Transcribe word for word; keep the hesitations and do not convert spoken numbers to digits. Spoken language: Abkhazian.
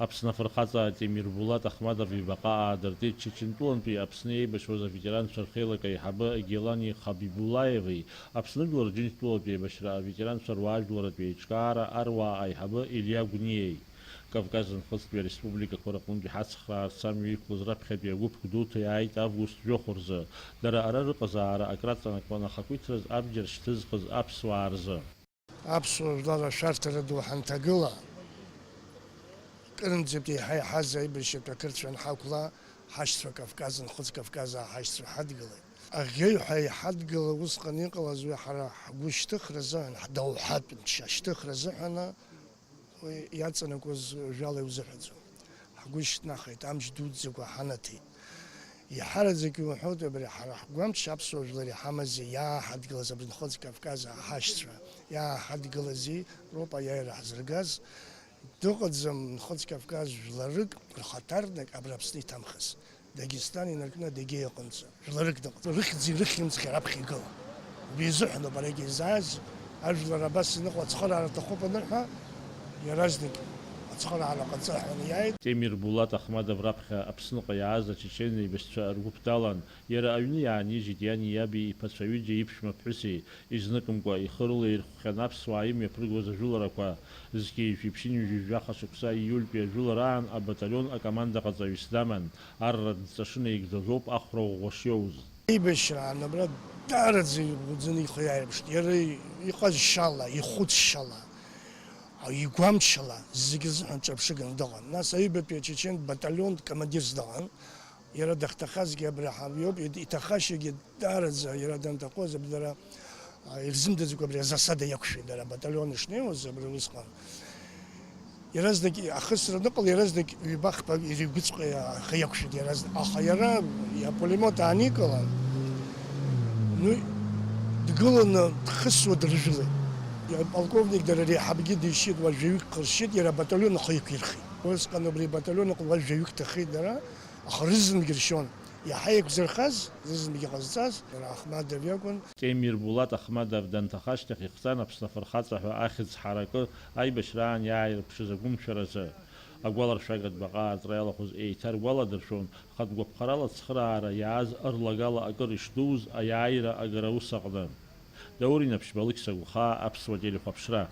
Аԥсны афырхаҵа Темирбулат Ахмадов ибаҟа аадыртит Чечентәылантәи Аԥсны еибашьуаз аветеранцәа рхеилак аиҳабы Гелани Хабибулаеви, Аԥсны жәлар Рџьынџьтәылатәи еибашьра аветеранцәа руаажәларатәи аиҿкаара аруаа аиҳабы Илиа Гәниеи. Кавказ Нхыҵтәи ареспубликақәа рҟынтәи ҳацхраарц амҩа иқәлаз раԥхьатәи агәыԥ дуҭа иааит август жәохә рзы. Дара ара рыҟазаара акраҵанакуан ахақәиҭраз абџьар шьҭызхыз аԥсуаа рзы. Аԥсуа жәлар ашәарҭара ду ҳанҭагыла, кырынӡатәи еиҳа иаҳаз аибашьратә ақырҭцәа анҳақәла, ҳашьцәа Кавказ, Нхыҵ Кавказ ааҳашьцәа ҳадгылеит. Аӷьеҩҳәа иҳадгыла усҟан иҟалаз уи ҳара ҳгәы шьҭыхра азыҳәан, ҳдоуҳатә мчы ашьҭыхра азыҳәан уи иаҵанакуаз жәала иузыҳәаӡом. Ҳгәы шьҭнахит, амч дуӡӡақәа ҳанаҭеит. Иаҳараӡак иуҳәоит абри ҳара ҳгәамч аԥсуа жәлар иҳамази иааҳадгылаз абри Нхыҵ Кавказ аҳашьцәа иааҳадгылази роуп аиааира ҳзыргаз. Дыҟаӡам Нхыҵ Кавказ жәларык рхаҭарнак абра Аԥсны иҭамхаз. Дагестан инаркны Адыгеиа аҟынӡа. Жәларык дыҟаӡам. Рыхьӡи рыхьымӡӷи раԥхьа игылан. Убри изыҳәан ауп арагьы изааз, ажәлар абас иныҟәо ацхыраара аҭахуп анырҳәа, иаразнак ацхыраара ҟаҵа ҳәа иааит. Темирбулат Ахмадов раԥхьа Аԥсныҟа иааз ачечен еибашьцәа ргәыԥ далан, иара аҩны иаанижьит иани иаби иԥацәа ҩыџьа иԥшәма ԥҳәыси, изныкымкәа ихы рылаирхәхьан аԥсуаа имҩаԥыргоз ажәыларақәа. Зқьи жәшәи ԥшьынҩажәи жәаха шықәса ииультәи ажәылараан абаталион акомандаҟаҵаҩыс даман, арратә дҵа шынаигӡоз ауп ахәра ӷәӷәа шиоуз. Аибашьраан абра даараӡа игәӡаны ихы иааирԥшит. Иара иҟазшьала, ихәыцшьала, игәамчала зегьы рзыҳәан ҿырԥшыганы дыҟан. Нас аҩбатәи ачечен баталион командирс дыҟан. Иара дахьҭахазгьы абри ҳамҩоуп, иҭ-, иҭахашьагьы даараӡа иара данҭахоз абри дара, а, ирзымдырӡакәа абри азасада иақәшәеит дара, абаталион ишнеиуаз абри усҟан. Иаразнак ахысра аныҟала, иаразнак ҩба-хԥа иригәыҵҟа аха иақәшәеит иаразнак. Аха иара апулемиот ааникылан, ну, дгыланы дхысуа дыржәылеит. Аполковник дара реиҳабгьы дишьит, уажәаҩык ҟаршьит, иара абаталион ахы иқәирхеит. Усҟан убри абаталион аҟны уажәаҩык ҭахеит дара. Аха рызынгьы ршьон, иаҳа еиқәзырхаз, зызынгьы ҟазҵаз, иара Ахмадов иакәын. Темирбулат Ахмадов данҭаха ашьҭахь ихҵан Аԥсны афырхаҵа ҳәа ахьӡ ҳаракы аибашьраан иааирԥшыз агәымшәаразы. Агәаларшәагатә баҟа ааҵра иалахәыз еиҭаргәаладыршәон, хатә гәаԥхарала ацхыраара иааз ырлагала акыр ишдууз аиааира агара ус аҟны. Даур Инаԥшьба, Алықьса Гәхаа, Аԥсуа телехәаԥшра.